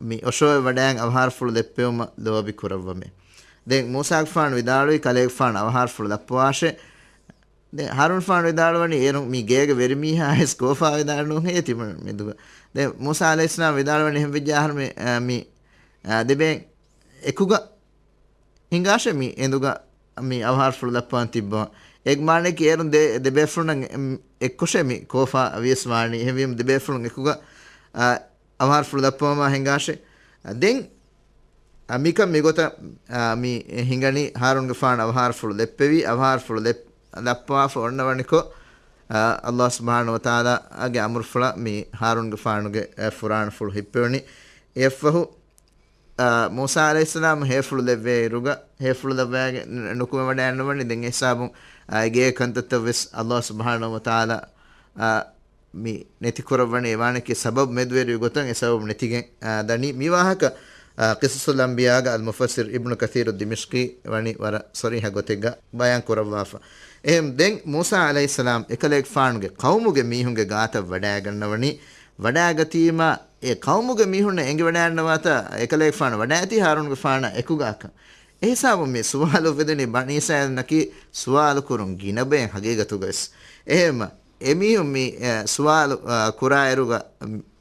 މި އޮށޯވެވަޑައިގެން އަވަހާރަފުޅު ލެއްޕެވުމަށް ލޯބި ކުރައްވަމޭ. ދެން މޫސާގެފާނު ވިދާޅުވީ ކަލޭގެފާނު އަވަހާރަފުޅު ލައްޕަވާށޭ. ދެން ހާރޫންފާނު ވިދާޅުވަނީ އޭރުން މި ގޭގެ ވެރިމީހާ ވެސް ކޯފާ ވެދާނެ ނޫންހޭ ތިމަން މެދުގަ. ދެން މޫސާ ޢަލައިހިއްސަލާމް ވިދާޅުވަނީ އެހެންވެއްޖެ އަހަރު މި، އާ، މި، އާ، ދެބޭން އެކުގަ ހިނގާށޭ މި އެނދުގަ މި އަވަހާރަފުޅު ލައްޕަވަން ތިއްބަވާ. އޭގެ މާނައަކީ އޭރުން ދެ، ދެބޭފުޅުންނަށް އެ، އެއްކޮށޭ މި ކޯފާ ވިޔަސް ވާނީ. އެހެންވީމަ ދެބޭފުޅުން އެކުގަ، އާ، އަވަހާރަފުޅު ލައްޕަވަމާ ހިނގާށޭ. ދެން، އަ، މިކަން މިގޮތަށް، އަ، މި ހިނގަނީ ހާރޫންގެފާނު އަވަހާރަފުޅު ލެއްޕެވީ، އަވަހާރަފުޅު ލެއް، ލައްޕަވާފަ އޮންނަވަނިކޮށް، އަ، ﷲ ސުބްޙާނަހޫ ވަތަޢާލާގެ އަމުރުފުޅަށް މި ހާރޫންގެފާނުގެ، އަ، ފުރާނަފުޅު ހިއްޕެވުނީ. އެއަށްފަހު، އަ، މޫސާ ޢަލައިހިއްސަލާމް ހޭފުޅު ލެއްވޭ އިރުގަ، ހޭފުޅު ލައްވައިގެން ނުކުމެވަޑައިގަންނަވަނީ. ދެން އެ ހިސާބުން، އަ، އެ ގޭ ކަންތައްތައް ވެސް ﷲ ސުބްޙާނަހޫ ވަތަޢާލާ، އަ، މި ނެތިކުރައްވަނީ އެވާނެކީ ސަބަބު މެދުވެރިވި ގޮތަށް އެ ސަބަބު ނެތިގެން، އާ، ދަނީ. މި ވާހަކަ، އާ، ޤިޞަޞުލް އަންބިޔާގަ އަލް މުފައްސިރު އިބްނު ކަޘީރު ދިމިޝްޤީ ވަނީ ވަރަށް ޞަރީޙަ ގޮތެއްގަ ބަޔާން ކުރައްވާފަ. އެހެން ދެން މޫސާ ޢަލައިހިއްސަލާމް އެކަލޭގެފާނުގެ ޤައުމުގެ މީހުންގެ ގާތަށް ވަޑައިގަންނަވަނީ. ވަޑައިގަތީމާ އެ ޤައުމުގެ މީހުންނަށް އެނގިވަޑައިގަންނަވާތާ އެކަލޭގެފާނު ވަޑައިގަތީ ހާރޫންގެފާނާ އެކުގާކަން. އެހިސާބުން މި ސުވާލު އުފެދެނީ ބަނީ އިސްރާއީލުންނަކީ ސުވާލު ކުރުން ގިނަ ބައެއް ހަގީގަތުގައިސް. އެހެންމަ އެމީހުން މި، އެ، ސުވާލު، އަ، ކުރާއިރުގަ،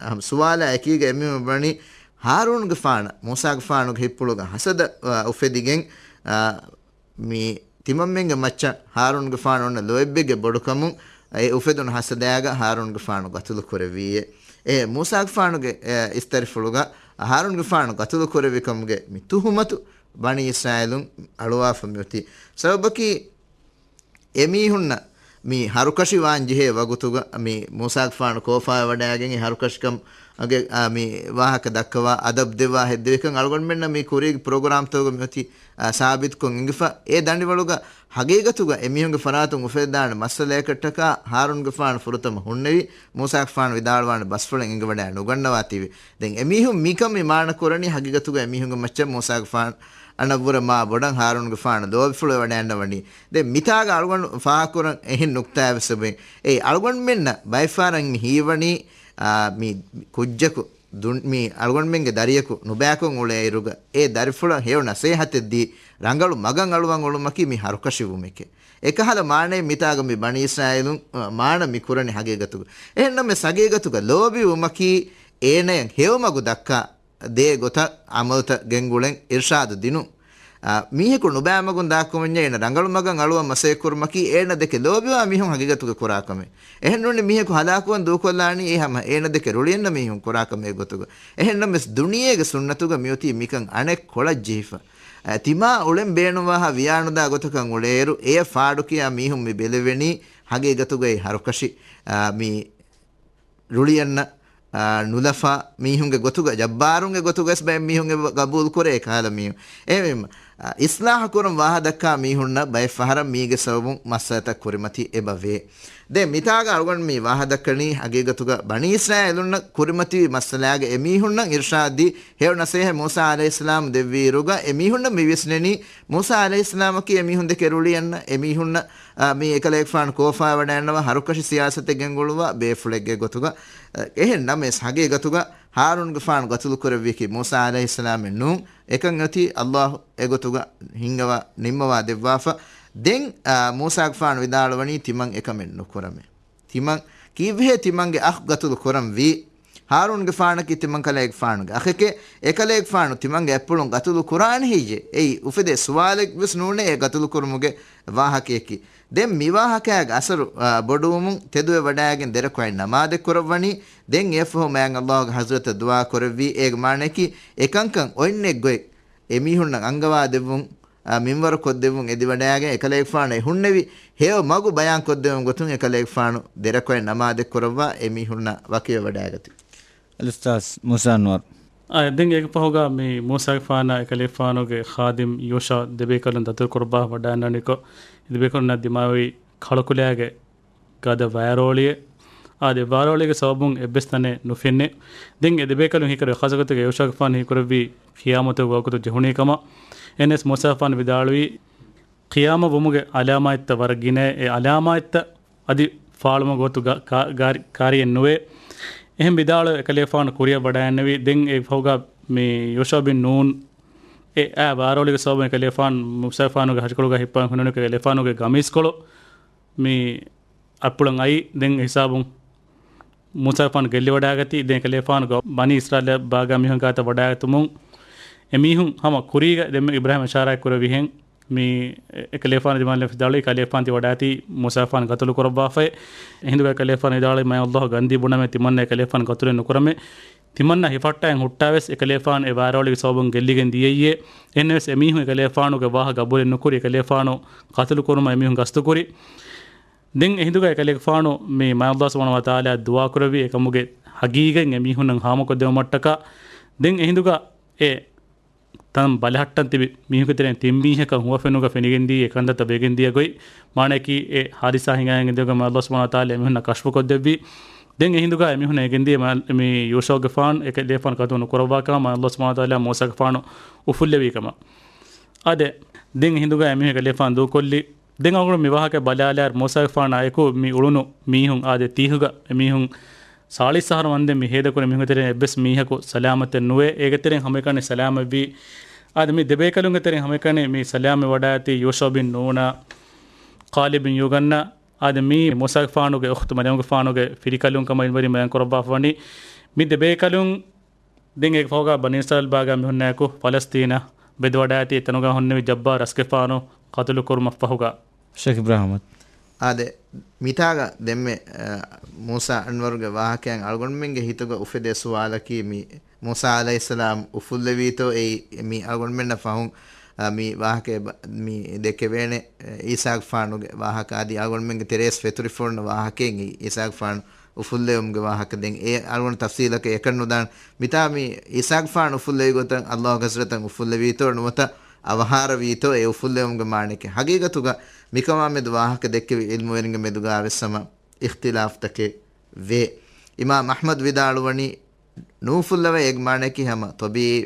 އަ، ސުވާލާ އެކީގަ އެމީހުން ވަނީ ހާރޫންގެފާނަށް މޫސާގެފާނުގެ ހިތްޕުޅުގަ ހަސަދަ، އަ، އުފެދިގެން، އަ، މި ތިމަންމެންގެ މައްޗަށް ހާރޫންގެފާނު އޮންނަ ލޯތްބެއްގެ ބޮޑުކަމުން އެ އުފެދުނު ހަސަދާގަ ހާރޫންގެފާނު ގަތުލު ކުރެއްވީއޭ. އެ މޫސާގެފާނުގެ، އެ، އިސްތަށިފުޅުގަ ހާރޫންގެފާނު ގަތުލު ކުރެއްވި ކަމުގެ މި ތުހުމަތު ބަނީ އިސްރާއީލުން އަޅުވާފަ މިއޮތީ. ސަބަބަކީ އެމީހުންނަށް މި ހަރުކަށި ވާން ޖެހޭ ވަގުތުގަ މި މޫސާގެފާނު ކޯފާވެވަޑައިގެން އެ ހަރުކަށިކަމުގެ، އާ، މި ވާހަކަ ދައްކަވާ، އަދަބު ދެއްވާ ހެއްދެވިކަން އަޅުގަނޑުމެންނަށް މި ކުރީގެ ޕްރޮގްރާމްތަކުގަ މިއޮތީ، އާ، ސާބިތުކޮށް އެނގިފަ. އެ ދަނޑިވަޅުގަ ހަގީގަތުގަ އެމީހުންގެ ފަރާތުން އުފެދިދާނެ މައްސަލަޔަކަށްޓަކާ ހާރޫންގެފާނު ފުރަތަމަ ހުންނެވި، މޫސާގެފާނު ވިދާޅުވާނެ ބަސްފުޅެއް އެނގިވަޑައި ނުގަންނަވާތީވެ. ދެން އެމީހުން މިކަން މި މާނަ ކުރަނީ ހަގީގަތުގަ އެމީހުންގެ މައްޗަށް މޫސާގެފާނަށްވުރެ މާ ބޮޑަށް ހާރޫންގެފާނު ލޯބިފުޅު ވަޑައިގަންނަވަނީ. ދެން މިތާގަ އަޅުގަނޑު ފާހަގަކުރަން އެހެން ނުކްތާއެއް ވެސް އެބައި. އެއީ އަޅުގަނޑުމެންނަށް ބައެއްފަހަރަށް މި ހީވަނީ، އާ، މި ކުއްޖަކު ދުން-، މި އަޅުގަނޑުމެންގެ ދަރިޔަކު ނުބައިކޮށް އުޅޭއިރުގަ އެ ދަރިފުޅަށް ހެޔޮ ނަސޭހަތެއް ދީ ރަނގަޅު މަގަށް އަޅުވަން އުޅުމަކީ މި ހަރުކަށިވުމެކޭ. އެކަހަލަ މާނައެއް މިތާގަ މި ބަނީ އިސްރާއީލުން، އަ، މާނަ މި ކުރަނީ ހަގީގަތުގަ. އެހެންނަމެސް ހަގީގަތުގަ ލޯބިވުމަކީ އޭނަޔަށް ހެޔޮ މަގު ދައްކާ ދޭ ގޮތަށް އަމަލުތައް ގެންގުޅެން އިރްޝާދު ދިނުން. އާ، މީހަކު ނުބައިމަގުން ދާކަމަށްޏާ އޭނަ ރަނގަޅު މަގަށް އަޅުވަން މަސައްކަތް ކުރުމަކީ އޭނަ ދެކެ ލޯބިވާ މީހުން ހަގީގަތުގަ ކުރާ ކަމެއް. އެހެންނޫނީ މީހަކު ހަލާކުވަން ދޫކޮށްލާނީ އެ ހަމަ އޭނަ ދެކެ ރުޅިއަންނަ މީހުން ކުރާ ކަމެއް ގޮތުގަ. އެހެންނަމަވެސް ދުނިޔޭގެ ސުންނަތުގަ މިއޮތީ މިކަން އަނެއްކޮޅަށް ޖެހިފަ. އަ، ތިމާ އުޅެން ބޭނުންވާހާ ވިޔާނުދާ ގޮތަކަށް އުޅޭއިރު، އެޔަށް ފާޑުކިޔާ މީހުން މި ބެލެވެނީ ހަގީގަތުގައި ހަރުކަށި، އާ، މި ރުޅިއަންނަ، އާ، ނުލަފާ މީހުންގެ ގޮތުގަ، ޖައްބާރުންގެ ގޮތުގަސް ބައެއް މީހުން އެ ގަބޫލު ކުރޭ ކަހަލަ މީހުން. އެހެންވީމަ، އާ، އިސްލާހު ކުރަން ވާހަ ދައްކާ މީހުންނަށް ބައެއް ފަހަރަށް މީގެ ސަބަބުން މައްސަލަތައް ކުރިމަތި އެބަ ވޭ. ދެން މިތާގަ އަޅުގަނޑު މި ވާހަ ދައްކަނީ ހަގީގަތުގަ ބަނީ އިސްރާއީލުންނަށް ކުރިމަތިވި މައްސަލާގެ އެމީހުންނަށް އިރްޝާދީ ހެޔޮ ނަސޭހަތް މޫސާ ޢަލައިހިއްސަލާމް ދެއްވިއިރުގަ އެމީހުންނަށް މި ވިސްނެނީ މޫސާ ޢަލައިހިއްސަލާމަކީ އެމީހުން ދެކެ ރުޅިއަންނަ އެމީހުންނަށް، އާ، މި އެކަލޭގެފާނު ކޯފާވެވަޑައިގަންނަވާ ހަރުކަށި ސިޔާސަތެއް ގެންގުޅުއްވާ ބޭފުޅެއްގެ ގޮތުގަ. އެހެން ނަމަވެސް ހަގީގަތުގަ ހާރޫންގެފާނު ގަތުލު ކުރެއްވީކީ މޫސާ ޢަލައިހިއްސަލާމެއް ނޫން. އެކަން އޮތީ ﷲ އެގޮތުގަ ހިންގަވާ ނިންމަވާ ދެއްވާފަ. ދެން، އާ، މޫސާގެފާނު ވިދާޅުވަނީ ތިމަން އެކަމެއް ނުކުރަމޭ. ތިމަން ކީއްވެހޭ ތިމަންގެ އަޚް ގަތުލު ކުރަން ވީ؟ ހާރޫންގެފާނަކީ ތިމަން ކަލޭގެފާނުގެ އަޚެކޭ. އެކަލޭގެފާނު ތިމަންގެ އަތްޕުޅުން ގަތުލު ކުރާނެ ހެއްޔޭ؟ އެއީ އުފެދޭ ސުވާލެއް ވެސް ނޫނޭ އެ ގަތުލު ކުރުމުގެ ވާހަކަޔަކީ. ދެން މި ވާހަކައިގެ އަސަރު، އާ، ބޮޑުވުމުން ތެދުވެ ވަޑައިގެން ދެރަކުޢަތް ނަމާދެއް ކުރައްވަނީ. ދެން އެއަށްފަހު މާތް ﷲ ގެ ޙަޟްރަތަށް ދުޢާ ކުރެއްވީ. އޭގެ މާނަޔަކީ އެކަންކަން އޮތްނެއްގޮތް އެމީހުންނަށް އަންގަވާ ދެއްވުން، އާ، މިންވަރު ކޮށްދެއްވުން އެދިވަޑައިގެން އެކަލޭގެފާނު އެ ހުންނެވި ހެޔޮ މަގު ބަޔާން ކޮށްދެވުން ގޮތުން އެކަލޭގެފާނު ދެރަކުޢަތް ނަމާދެއް ކުރައްވާ އެމީހުންނާ ވަކިވެވަޑައިގަތީ. އަލްއުސްތާޛް މޫސާ އަންވަރު. އާ، ދެން އޭގެ ފަހުގަ މި މޫސާގެފާނާ އެކަލޭގެފާނުގެ ޚާދިމް ޔޫޝަޢު ދެބޭކަލުން ދަތުރު ކުރައްވާ ވަޑައިގަންނަވަނިކޮށް، އެ ދެބޭކަލުންނާ ދިމާވި ކަޅުކުލައިގެ ގަދަ ވައިރޯޅިއެއް. އާ، ދެ ވައިރޯޅީގެ ސަބަބުން އެއްވެސް ތަނެއް ނުފެންނެ. ދެން އެ ދެބޭކަލުން ހީކުރެއްވި ޚާއްޞަ ގޮތެއްގަ ޔޫޝަޢުގެފާނު ހީކުރެއްވީ ޤިޔާމަތުގެ ވަގުތު ޖެހުނީ ކަމަށް. އެހެނަސް މޫސާގެފާނު ވިދާޅުވީ، ޤިޔާމަތް ވުމުގެ ޢަލާމާތްތައް ވަރަށް ގިނައޭ. އެ ޢަލާމާތްތައް އަދި ފާޅުވުމުގެ ގޮތު ގާ-، ކާ-، ކާ-، ކާރިއެއް ނުވޭ. އެހެން ވިދާޅުވެ އެކަލޭގެފާނު ކުރިއަށް ވަޑައިގެންނެވި. ދެން އެ ފަހުގަ މި ޔޫޝަޢު ބިން ނޫން އެ އާ ވައިރޯޅީގެ ސަބަބުން އެކަލޭގެފާނު މޫސާގެފާނުގެ ހަށިކޮޅުގަ ހިއްޕަވަން ހުންނަވަނިކޮށް އެކަލޭގެފާނުގެ ގަމީސްކޮޅު މި އަތްޕުޅަށް އައީ. ދެން ހިސާބުން މޫސާގެފާނު ގެއްލިވަޑައިގަތީ. ދެން އެކަލޭގެފާނު ގަ-، ބަނީ އިސްރާއީލް ބާގާ މީހުން ގާތަށް ވަޑައިގަތުމުން އެމީހުން ހަމަ ކުރީގަ ދެންމެ އިބްރާހީމް އިޝާރާތް ކުރެއްވިހެން މި އެކަލޭގެފާނު ދިމާލަށް ވިދާޅުވީ ކަލޭގެފާނު ތި ވަޑައިގަތީ މޫސާގެފާނު ގަތުލު ކުރައްވާފައި. އެހިނދުގަ އެކަލޭގެފާނު ވިދާޅުވީ މާތް ﷲ ގަންދީ ބުނަމޭ ތިމަންނަ އެކަލޭގެފާނު ގަތުލެއް ނުކުރަމޭ. ތިމަންނަ ހިފަހައްޓާ ހުއްޓާވެސް އެކަލޭގެފާނު އެ ވައިރޯޅީގެ ސަބަބުން ގެއްލިގެން ދިޔައީއޭ. އެހެންނަމަވެސް އެމީހުން އެކަލޭގެފާނުގެ ވާހަކަ ގަބޫލެއް ނުކުރި އެކަލޭގެފާނު ގަތުލު ކުރުމަށް އެމީހުން ގަސްތުކުރި. ދެން އެހިނދުގަ އެކަލޭގެފާނު މި މާތް ﷲ ސުބްޙާނަހޫ ވަތަޢާލާ ދުޢާ ކުރެއްވި އެކަމުގެ ހަގީގަތް އެމީހުންނަށް ހާމަކޮށްދެވުމަށްޓަކާ. ދެން އެހިނދުގަ އެ ތަން ބަލަހައްޓަން ތިބި މީހުންގެ ތެރެއިން ތިން މީހަކަށް ހުވަފެނުގަ ފެނިގެންދިޔަ އެ ކަންތައްތައް ވެގެންދިޔަ ގޮތް މާނައަކީ އެ ހާދިސާ ހިނގާގެން ދިޔަ ގޮތް މާތް ﷲ ސުބްޙާނަހޫ ވަތަޢާލާ އެމީހުންނަށް ކަޝްފުކޮށްދެއްވި. ދެން އެހިނދުގަ އެމީހުން އެގެންދިޔަ މި ޔޫޝައުގެފާނު އެކަލޭފާނު ކަތުނު ކުރައްވާކަމަށް ﷲ ސުބްޙާނަހޫ ވަތަޢާލާ މޫސާގެފާނު އުފުއްލެވީ ކަމަށް. އާދެ، ދެން އެހިނދުގަ އެމީހުން އެކަލޭފާނު ދޫކޮށްލި. ދެން އަޅުގަނޑު މި ވާހަކަ ބަލާލާއިރު މޫސާގެފާނާއެކު މި އުޅުނު މީހުން އާދެ ތީހުގަ އެމީހުން ސާޅީސް އަހަރު ވަންދެން މި ހޭދަކުރި މީހުންގެ ތެރެއިން އެއްވެސް މީހަކު ސަލާމަތެއް ނުވޭ. އޭގެ ތެރެއިން ހަމައެކަނި ސަލާމަތްވީ. އާދެ، މި ދެބޭކަލުންގެ ތެރެއިން ހަމައެކަނި މި ސަލާމަތް ވަޑައިގަތީ ޔޫޝައު ބިން ނޫނާ ކާލިބް ބިން ޔޫގަންނާ. އާދެ، މީ މޫސާގެފާނުގެ އުޚްތު މަރްޔަމްގެފާނުގެ ފިރިކަލުން ކަމަށް އިންވެރިން ބަޔާން ކުރައްވާފަ ވަނީ. މި ދެބޭކަލުން ދެން އޭގެ ފަހުގަ ބަނީ އިސްރާއީލް ބާގާ މީހުންނާއެކު ފަލަސްތީނަށް ވެދެވަޑައިގަތީ އެތަނުގަ ހުންނެވި ޖައްބާރު ރަސްގެފާނު ޤަތުލު ކުރުމަށްފަހުގަ. ޝޭޚް އިބްރާހިމް. އާދެ، މިތާގަ ދެންމެ، އަ، މޫސާ އަންވަރުގެ ވާހަކައިން އަޅުގަނޑުމެންގެ ހިތުގަ އުފެދޭ ސުވާލަކީ މި މޫސާ ޢަލައިހިއްސަލާމް އުފުއްލެވީތޯ އެއީ މި އަޅުގަނޑުމެންނަށް ފަހުން، އަ، މި ވާހަކައެއް ބަ-، މި ދެކެވޭނެ، އަ، ޢީސާގެފާނުގެ ވާހަކަ އަދި އަޅުގަނޑުމެންގެ ތެރޭސް ފެތުރިފަ އޮންނަ ވާހަކައެއް އެއީ ޢީސާގެފާނު އުފުއްލެވުމުގެ ވާހަކަ. ދެން އެ އަޅުގަނޑު ތަފްސީލަކަށް އެކަން ނުދާން. މިތާ މި ޢީސާގެފާނު އުފުއްލެވި ގޮތަށް ﷲ ގެ ޙަޟްރަތަށް އުފުއްލެވީތޯ ނުވަތަ އަވަހާރަވީތޯ އެ އުފުއްލެވުމުގެ މާނައެކޭ. ހަގީގަތުގަ މިކަމާމެދު ވާހަކަ ދެއްކެވި ޢިލްމުވެރިންގެ މެދުގަ ވެސް ހަމަ އިޚްތިލާފްތަކެއް ވޭ. އިމާމް އަޙްމަދު ވިދާޅުވަނީ ނޫފުއްލަވައި އޭގެ މާނައަކީ ހަމަ ޠަބީޢީ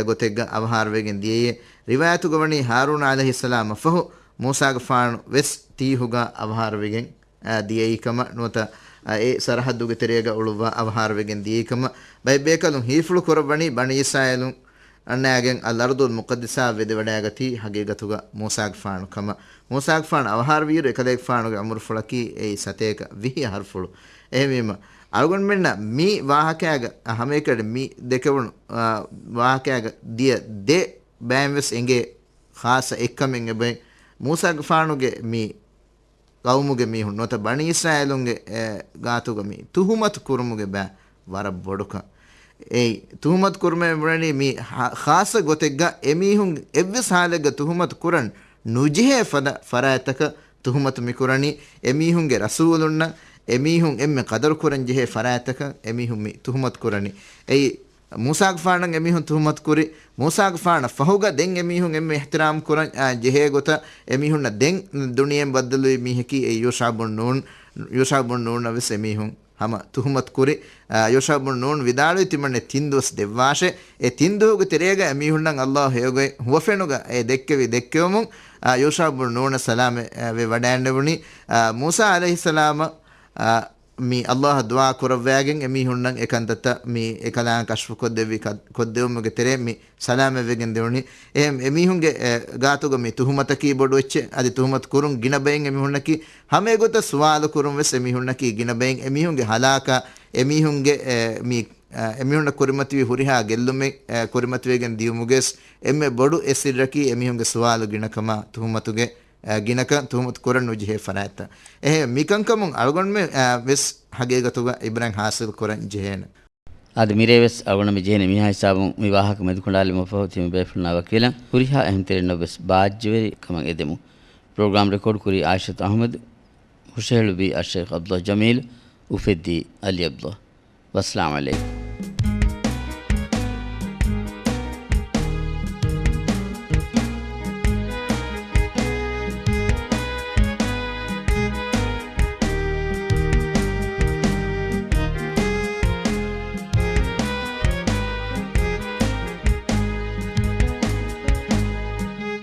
ގޮތެއްގަ އަވަހާރަވެގެން ދިޔައީ. ރިވާޔަތުގަ ވަނީ ހާރޫން ޢަލައިހިއްސަލާމަށް ފަހު މޫސާގެފާނު ވެސް ތީހުގަ އަވަހާރަވެގެން އަ، ދިޔައީ ކަމަށް ނުވަތަ، އަ، އެ ސަރަޙައްދުގެ ތެރޭގަ އުޅުއްވާ އަވަހާރަވެގެން ދިޔައީ ކަމަށް. ބައެއް ބޭކަލުން ހީފުޅު ކުރައްވަނީ ބަނީ އިސްރާއީލުން އަންނައިގެން އަލްއަރްޟުލް މުޤައްދަސާ ވެދެވަޑައިގަތީ ހަގީގަތުގަ މޫސާގެފާނު ކަމަށް. މޫސާގެފާނު އަވަހާރަވިއިރު އެކަލޭގެފާނުގެ ޢުމުރުފުޅަކީ އެއީ ސަތޭކަ ވިހި އަހަރުފުޅު. އެހެންވީމަ، އަޅުގަނޑުމެންނަށް މި ވާހަކައިގަ ހަމައެކަނި މި ދެކެވުނު، އާ، ވާހަކައިގަ ދިޔަ ދެ ބައިން ވެސް އެނގޭ ޚާއްޞަ އެއްކަމެއް އެބައި. މޫސާގެފާނުގެ މި ޤައުމުގެ މީހުން ނުވަތަ ބަނީ އިސްރާއީލުންގެ، އެ، ގާތުގަ މި ތުހުމަތު ކުރުމުގެ ބައި ވަރަށް ބޮޑުކަން. އެއީ، ތުހުމަތު ކުރުމޭ ބުނަނީ މި ހާ-، ޚާއްޞަ ގޮތެއްގަ އެމީހުން އެއްވެސް ހާލެއްގަ ތުހުމަތު ކުރަން ނުޖެހޭ ފަދަ ފަރާތްތަކަށް ތުހުމަތު މި ކުރަނީ. އެމީހުންގެ ރަސޫލުންނަށް އެމީހުން އެންމެ ޤަދަރު ކުރަން ޖެހޭ ފަރާތްތަކަށް އެމީހުން މި ތުހުމަތު ކުރަނީ. އެއީ، މޫސާގެފާނަށް އެމީހުން ތުހުމަތު ކުރި، މޫސާގެފާނަށް ފަހުގަ ދެން އެމީހުން އެންމެ އިޙްތިރާމް ކުރަން، އާ، ޖެހޭ ގޮތަށް އެމީހުންނަށް ދެން ދުނިޔެއިން ބައްދަލުވި މީހަކީ އެ ޔޫޝާ ބުން ނޫން، ޔޫޝާ ބުން ނޫނަށް ވެސް އެމީހުން ހަމަ ތުހުމަތު ކުރި. އާ، ޔޫޝާ ބުން ނޫން ވިދާޅުވި ތިމަންނެ ތިން ދުވަސް ދެއްވާށޭ. އެ ތިން ދުވަހުގެ ތެރޭގަ އެމީހުންނަށް ﷲ ހެޔޮގޮތް ހުވަފެނުގަ އެ ދެއްކެވި ދެއްކެވުމުން، އާ، ޔޫޝާ ބުން ނޫނަށް ސަލާމަތް، އާ، ވެ ވަޑައިންނެވުނީ. އާ، މޫސާ ޢަލައިހިއްސަލާމަށް، އާ، މި ﷲ އަށް ދުޢާ ކުރައްވައިގެން އެމީހުންނަށް އެކަންތައްތައް މި އެކަލާނގެ ކަޝްފު ކޮށްދެއްވި ކަ-، ކޮށްދެވުމުގެ ތެރޭ މި ސަލާމަތްވެގެން ދެވުނީ. އެހެން އެމީހުންގެ، އެ، ގާތުގަ މި ތުހުމަތަކީ ބޮޑު އެއްޗެއް. އަދި ތުހުމަތު ކުރުން ގިނަ ބައެއް އެމީހުންނަކީ ހަމަ އެގޮތަށް ސުވާލު ކުރުން ވެސް އެމީހުންނަކީ ގިނަ ބައެއް. އެމީހުންގެ ހަލާކާ، އެމީހުންގެ، އެ، މި، އެ، އެމީހުންނަށް ކުރިމަތިވި ހުރިހާ ގެއްލުމެއް، އެ، ކުރިމަތިވެގެން ދިޔުމުގެސް އެންމެ ބޮޑު އެއް ސިއްރަކީ އެމީހުންގެ ސުވާލު ގިނަކަމާ ތުހުމަތުގެ އެ، ގިނަކަން ތުހުމަތު ކުރަން ނުޖެހޭ ފަރާތްތައް. އެހެން މިކަންކަމުން އަޅުގަނޑުމެން، އެ، ވެސް ހަގީގަތުގަ ޢިބްރަތް ޙާޞިލް ކުރަން ޖެހޭނެ. އަދި މިރޭ ވެސް އަޅުގަނޑު މި ޖެހޭނެ މިހާ ހިސާބުން މި ވާހަކަ މެދުކޮނޑާލުމަށް ފަހު ތިމަން ބޭފުޅުންނާ ވަކިވެލަން ހުރިހާ އެހުންތެރިންނަށް ވެސް ބާއްޖަވެރި ކަމަށް އެދެމު. ޕްރޮގްރާމް ރެކޯޑް ކުރީ އާއިޝަތު އަޙްމަދު، ހުށަހެޅުއްވީ އައްޝައިޚް ޢަބްދުﷲ ޖަމީލު، އުފެއްދީ ޢަލީ ޢަބްދުﷲ. ވައްސަލާމް ޢަލައިކުމް.